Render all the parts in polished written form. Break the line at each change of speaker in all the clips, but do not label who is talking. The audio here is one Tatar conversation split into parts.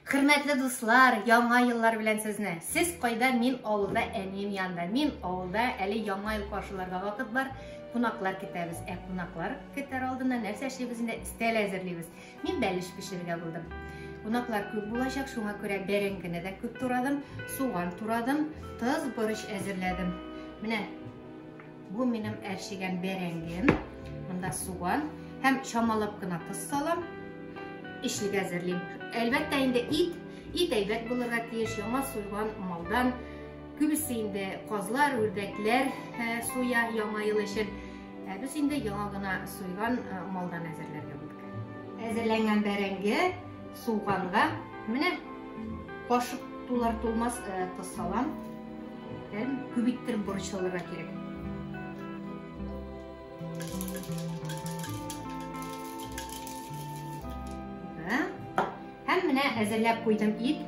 Хөрмәтле дуслар, яңа еллар белән сезне. Сез кайда, мин авылда әнием янында. Мин авылда әле яңа ел каршыларга вакыт бар. Кунаклар көтәбез. Ә кунаклар көтәр алдыннан нәрсә эшлибез инде? Өстәл әзерлибез. Мин бәлеш пешерергә булдым. Кунаклар күп булачак, шуңа күрә бәрәңгене дә күп турадым, суган турадым, тоз, борыч әзерләдем. Менә бу минем әрчегән бәрәңгем. Монда суган һәм чамалап кына тоз салам. Эчлек әзерлим. Әлбәттә инде ит, ит әйбәт булырга тиеш, яңа суйган малдан. Күбесе инде казлар, үрдәкләр суя яңа ел өчен. Ә без инде яңа гына суйган малдан әзерләргә булдык. Әзерләнгән бәрәңге суганга менә кашык тулар тулмас тоз салам. Һәм күп иттереп борыч салырга кирәк. Һәм менә әзерләп куйдым ит.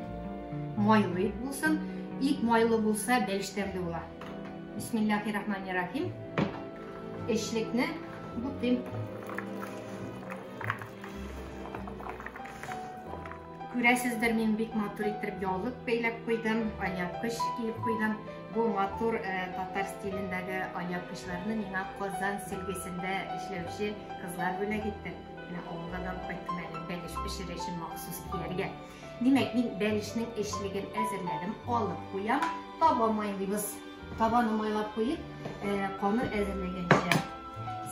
Майлы ит булсын. Ит майлы булса, бәлеш тәмле була. Бисмиллахи-рахмани-рахим. Эчлекне бутыйм. Күрәсездер, мин бик матур иттереп яулык бәйләп куйдым, алъяпкыч киеп куйдым. Бу матур татар стилендәге алъяпкычларны миңа Казан сөлгесендә эшләүче кызлар бүләк итте. Менә авылга да алып кайттым әле, бәлеш пешерер өчен махсус кияргә. Димәк, мин бәлешнең эчлеген әзерләдем, алып куям. Таба майлыйбыз. Табаны майлап куеп, камыр әзерләгәнчә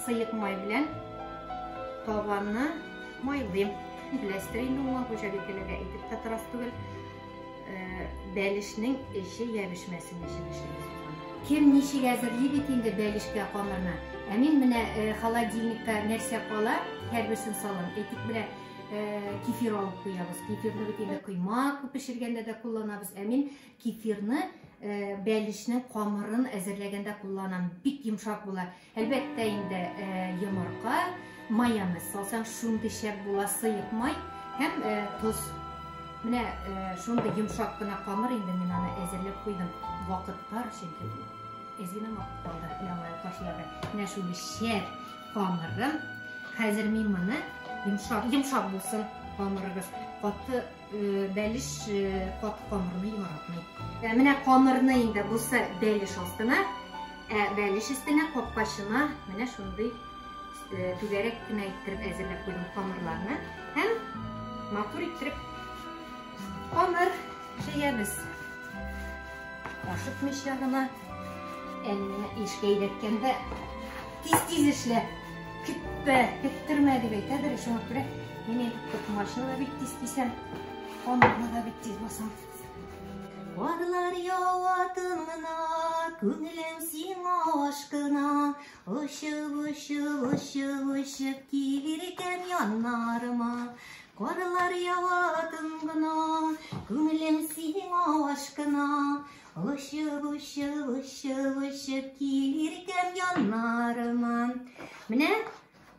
сыек май белән табаны майлыйм. Беләсездер инде, уңа хуҗабикәләргә әйтеп тә торасы түгел. Бәлешнең эче ябешмәсен өчен эшлибез. Кем ничек әзерли бит инде бәлешкә камырны. Ә мин менә холодильникта нәрсә кала, һәрберсен салам. Әйтик, менә кефир алып куябыз. Кефирны бит инде коймак пешергәндә дә кулланабыз. Ә мин кефирны бәлешнең камырын әзерләгәндә кулланам. Бик йомшак була. Әлбәттә инде йомырка, майонез салсаң шундый шәп була, сыек май һәм тоз. Менә шундый йомшак кына камыр инде мин аны әзерләп куйдым. Вакыт бар, чөнки әз генә вакыт калды яңа ел каршыларга. Менә шундый шәп камырым. Хәзер мин моны йомшак, йомшак булсын камырыгыз. Каты бәлеш каты камырны яратмый. Менә камырны инде булса бәлеш астына, ә бәлеш өстенә капкачына менә шундый түгәрәк кенә иттереп әзерләп куйдым камырларны һәм матур иттереп камыр җәябез. Ашыкмыйча гына әнә эшкә өйрәткәндә тиз-тиз эшлә, көтпә, көттермә дип әйтәдер, шуңа күрә мин инде токмачны да бик тиз кисәм, камырны да бик тиз басам. Карлар ява тын гына, күңелем сиңа ашкына, очып, очып, очып, очып килер икән яннарыма. Карлар ява тын гына, күңелем сиңа ашкына, очып, очып, очып, очып килер икән яннарыма. Менә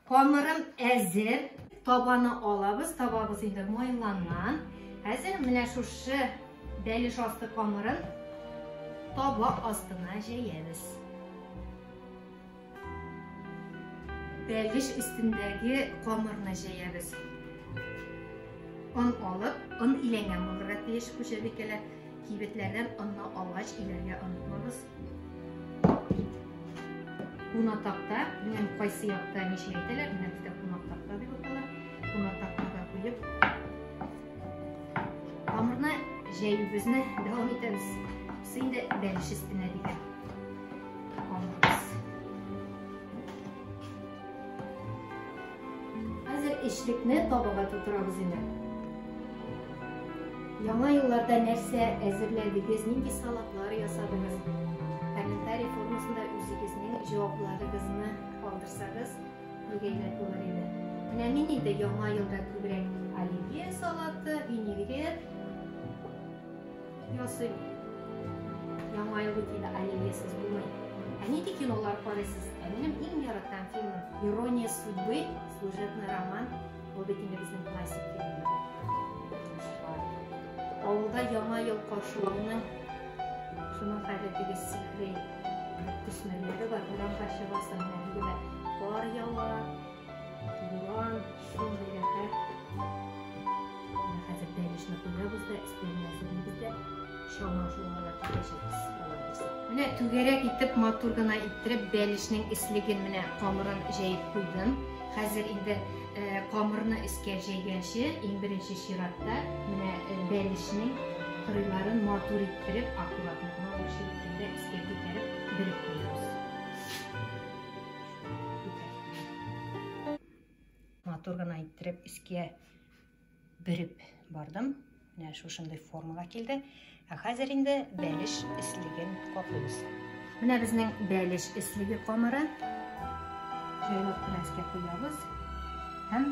камырым әзер. Табаны алабыз, табабыз инде майланган. Хәзер менә шушы бәлеш асты камырын таба астына җәябез. Бәлеш өстендәге камырны җәябез. Он алып, он иләнгән булырга тиеш, хуҗабикәләр. Кибетләрдән онны алгач иләргә онытмагыз. Куна такта, белмим кайсы якта ничек әйтәләр, менә бездә куна такта дип атала. Куна тактага куеп, камырны җәюебезне дәвам итәбез. Бусы инде бәлеш өстенә дигән камырыбыз. Хәзер эчлекне табага тутырабыз инде. Яңа елларда нәрсә әзерләдегез, нинди салатлар ясадыгыз? Комментарий формасында үзегезнең җавапларыгызны калдырсагыз, бик әйбәт булыр иде. Менә мин инде яңа елда күбрәк оливье салаты, винегрет ясыйм. Яңа ел бит инде оливьесыз булмый. Ә нинди кинолар карыйсыз? Ә минем иң яраткан фильмым Ирония судьбы, служебный роман. Ул бит инде безнең классик фильмнар. Авылда яңа ел каршылауның шуның хәтле теге сихри төсмерләре бар. Урамга чыгасың, менә бүген дә кар ява, буран, шундый рәхәт. Хәзер бәлешне куябыз да, өстәлне әзерлибез дә, чана шуарга китәчәкбез. Менә түгәрәк итеп, матур гына иттереп бәлешнең эслеген менә камырын җәеп куйдым. Хәзер инде камырны өскә җәйгәнче, иң беренче чиратта менә бәлешнең кырыйларын матур иттереп, аккуратно гына урысча әйткәндә өскә күтәреп береп куябыз. Матур гына иттереп өскә береп бардым. Менә шушындый формага килде. Ә хәзер инде бәлеш эслеген каплыйбыз. Менә безнең бәлеш эслеге камыры. Җайлап кына өскә куябыз һәм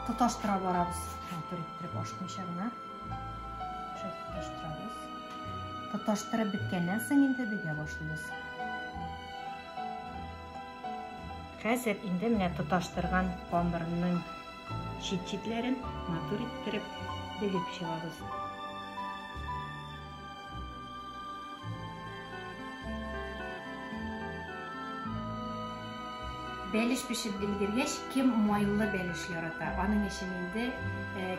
тоташтыра барабыз. Матур иттереп ашыкмыйча гына. Шулай тоташтырабыз. Тоташтырып беткәннән соң инде бөгә башлыйбыз. Хәзер инде менә тоташтырган камырның чит-читләрен матур иттереп бөгеп чыгабыз. Бәлеш пешеп өлгергәч, кем майлы бәлеш ярата, аның өчен инде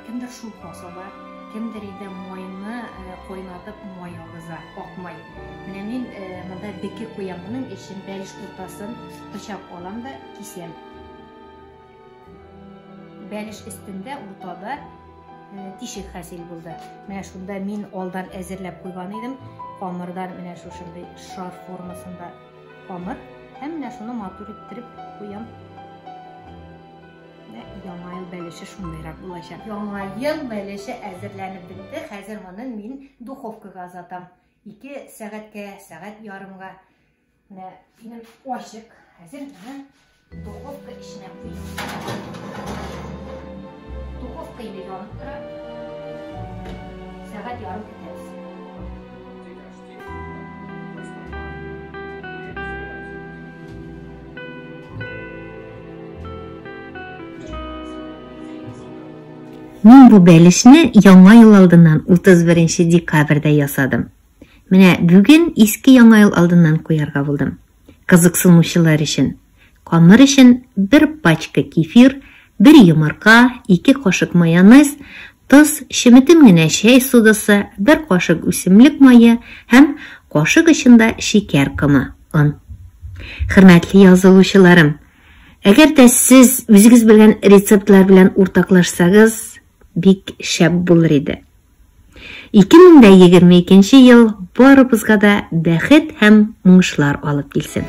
кемдер шулпа сала, кемдер инде майны кайнатып май агыза, ак май. Менә мин монда беке куям, моның өчен бәлеш уртасын пычак алам да кисәм. Бәлеш өстендә уртада тишек хасил булды. Менә шунда мин алдан әзерләп куйган идем. Камырдан менә шушындый шар формасында камыр. Һәм менә шуны матур иттереп куям. Менә Яңа ел бәлеше шундыйрак булачак. Яңа ел бәлеше әзерләнеп бетте. Хәзер моны мин духовкага озатам. 2 сәгатькә, сәгать ярымга. Менә минем ачык. Хәзер моны духовка эченә куям. Духовка инде янып тора. Сәгать ярым көтәбез.
Мин бу бәлешне Яңа ел алдыннан 31 декабрьдә ясадым. Менә бүген иске Яңа ел алдыннан куярга булдым. Кызыксынучылар өчен. Камыр өчен 1 пачка кефир, 1 йомырка, 2 кашык майонез, тоз, чеметем генә чәй содасы, 1 кашык үсемлек мае һәм кашык эчендә шикәр комы, он. Хөрмәтле язылучыларым, әгәр дә сез үзегез белгән рецептлар белән уртаклашсагыз, бик шәп булыр иде. 2022 ел барыбызга да бәхет һәм уңышлар алып килсен.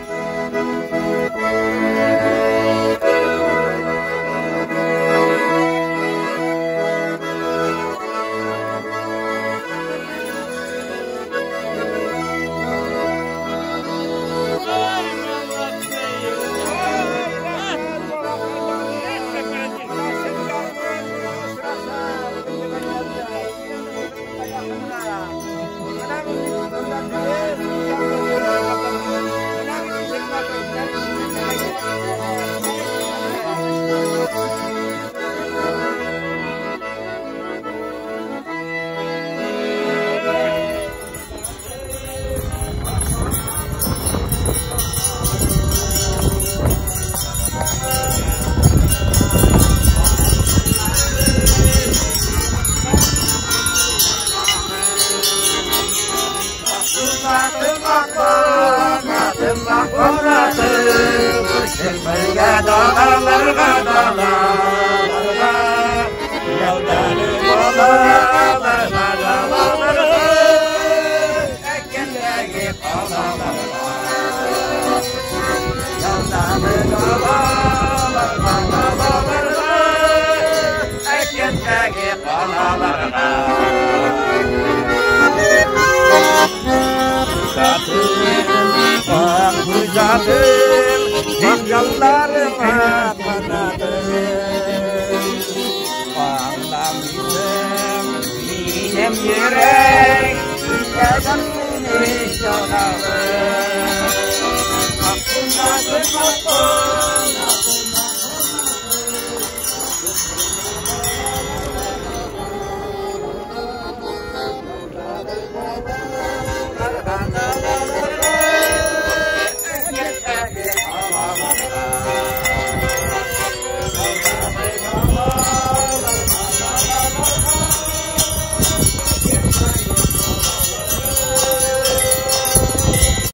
Benim yürek,